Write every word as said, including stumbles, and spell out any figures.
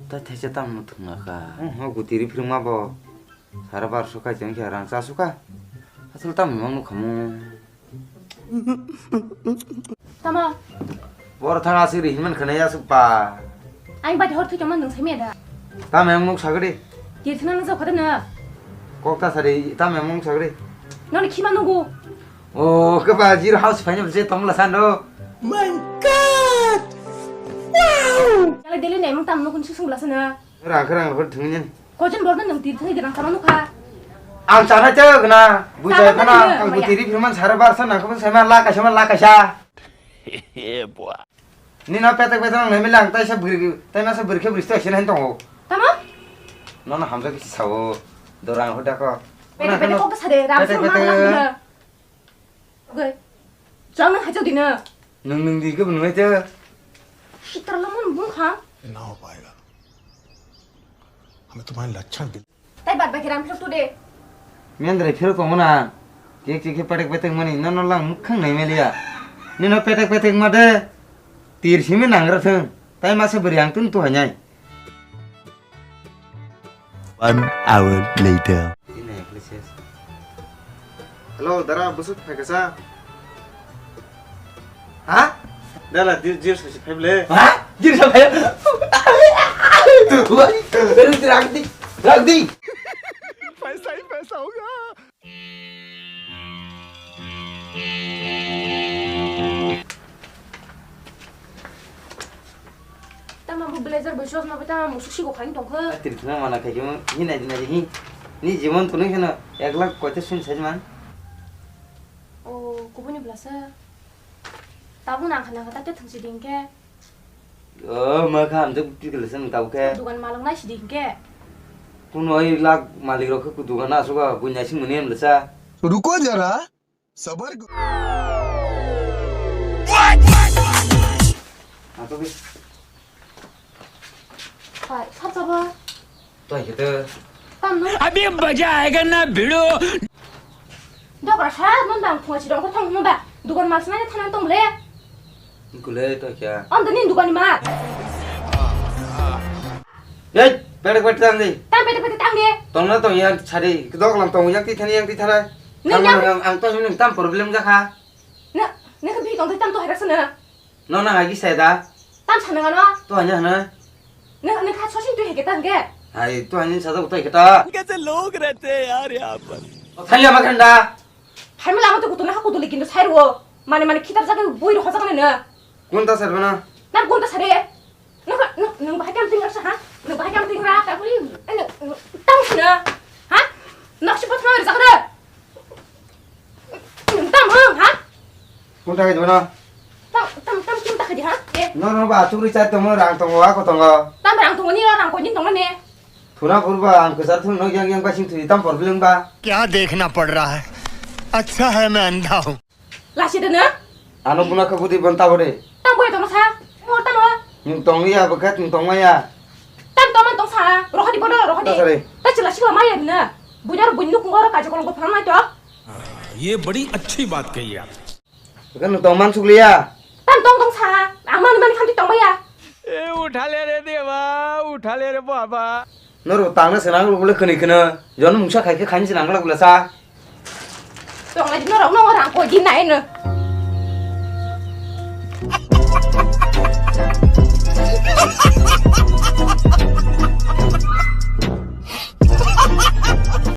Ta thaisa tamo thwngna kha. Hmm, ho gutiri phirma bo. Sara barso kha jeng khe rang cha suka. Asal tamo mang nukhamu. Tamo? Bor thang asik ri hinman khana ya suk pa. Ang bai hor thwi tamo nung sai me da. Tamo yang nuk sagri. Tir thana nung jok khada na. Kok ta sari tamo yang nuk sagri. Noni khima nugu. O, khe ba, zero house final se tong la sando. My God! Wow! Kala deli ne mung tam nukun susung la sana. Rang khe rang khol thung nyen. Kojen borno nung tir thani dirang sama nukha. Ang chana cha gna, bu Chana cha phana, cha gna, ang bu maya. Tiri phirman sara bar sa nang khon sai ma la kaisa ma la kaisa. Yeah, boy. Nino petek petek nang nai milang tai sa bwrwi, tai ma sa bwrwi khe bwrwi sto asin han tongo. Tamo? Nono hamjak kisi sao, dorang hoda ko. Petek petek kok sa de, ram petek sung petek. Mang lang de. Oke. Jang nang hajau dina. Nung nung di ke bunung aja. Sitra lamon bung kha. ना हो पाएगा। हमें तुम्हारे लक्षण दिल Tai bad baki ram phirok tu de. Mendrai phirok tongo na. Kek kek khe petek petek mani nono lang mukhang nai meliya. Nino petek petek ma de. Tir simi nangra thung. Tai masa bwrwi ang tun tu hanyai. One hour later. Hello, dara, busuk phai kasa. Ha? Dala, dir, dir, sasi phai ble. Ha? Dir sa phai. Rang di, rang di. Paisa hi paisa hoga. Tama bo blazer bai chosma bai tama musuk sigo khaini tongkha. Atiri thuna mana khai khe hi nai di nai di hi. Ni jimon tunu kheno ek lakh koita suni sai man. O kubuni blasa. Tabuk nang khana khata te thangsi ding khe. O ma kha amjak bukti kele sang tabuk khe. Dugan malok nai sidi hinkhe. Kuno ai lak malik rok khe dugan asuk a bunya sing mani em lesa. रुको जरा, सबर करो। Ato bi. Pai, sar sabo. Toi khe to. Tamno? अभी मजा आएगा ना भिड़ो। Dogra sa mon bang thong si dong ko thong mo ba. Dugan mas na thanan tong le. Kule to kya? Am dani dugan ma. Ei, pede pede tang di. Tam pede pede tang di. Tong na tong yang sari, kedok lang tong yang ti thani yang ti thana. Nang yang ang ang to nang tam problem ja kha. Na, na ka bi tong tam to hera sana. No na agi sai da. Tam sana ngano. To hanya na. Na na ka chosin tu heke tang ke. Hai, to hanya sa to to heke ta. कैसे लोग रहते हैं यार यहाँ पर। Thaya ma khanda. Hai mala amato kutu na ha kutu likin do sai ro. Mane mane khitar jaga boi ro hojaga na. Kunta sar bana? Nam kunta sare. Nang nang bahai kam tingra sa ha? Nang bahai kam tingra ta buri. Tam sina. Ha? Nok si pot ma jaga na. Tam hang ha? Kunta kai bana? Tam tam tam kunta kai ha? Eh. No no ba tu ri chai tomo rang tomo wa ko tongo. Tam rang tomo ni rang ko ni tongo ne. Thuna purba ang kesar thun no yang yang basing thuni tam problem ba. क्या देखना पड़ रहा है? अच्छा है मैं अंधा हूँ। Lasi de na? Ano buna ka budi ban tabo de. Tam boy tamo sa. Mo tamo. Ning tong ya bakat ning tong ya. Tam tamo tong sa. Rohadi bodo rohadi. Ta sare. Ta chila sila maya na. Bunyar bunyu kungoro kaje kolong ko phang nai to. ये बड़ी अच्छी बात कही आप। Kan tong man sukliya. Tam tong tong sa. Ang mani mani khamti tong maya. ए उठा ले रे देवा, उठा ले रे बाबा। Noro tangna senang lo bole khani khana. Jon mungsa khai khe khaini senang lo bole sa. Tong lai noro no rang ko din nai no.